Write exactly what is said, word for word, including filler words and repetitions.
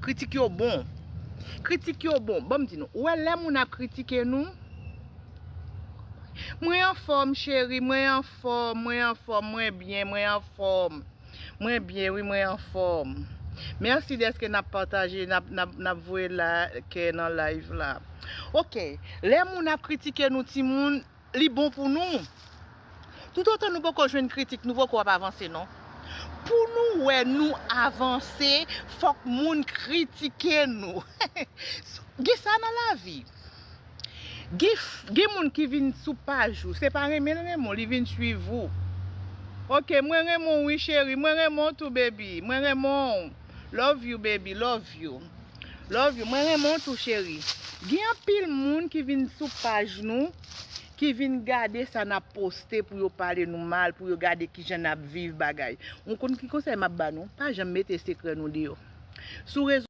Kritik yo bon. Kritik yo bon. Ban m di nou, ou wè lè moun ap kritike nou, mwen anfòm cheri, mwen anfòm, mwen anfòm, mwen byen, mwen anfòm. Mwen byen wi, mwen anfòm. Mèsi dèske n ap pataje, n ap, n ap, n ap voye like nan live la. Ok, lè moun ap kritike nou timoun, li bon pou nou. Toutotan nou poko jwenn kritik, nou poko ap avanse non. Pou nou wè nou avanse, fòk moun kritike nou. Gen sa nan lavi. Gen, gen moun ki vin sou paj ou, se pa renmen l renmen w, li vin swiv ou. Ok, mwen renmen w wi cheri, mwen renmen w tou baby, mwen renmen w. Love you baby, love you. Love you, mwen renmen w tou cheri. Gen anpil moun ki vin sou paj nou, ki vin gade sa n ap poste pou yo pale nou mal, pou yo gade kijan n ap viv bagay. Ou konn ki konsèy m ap ba nou? Pa janm mete sekrè nou deyò. Sou rezo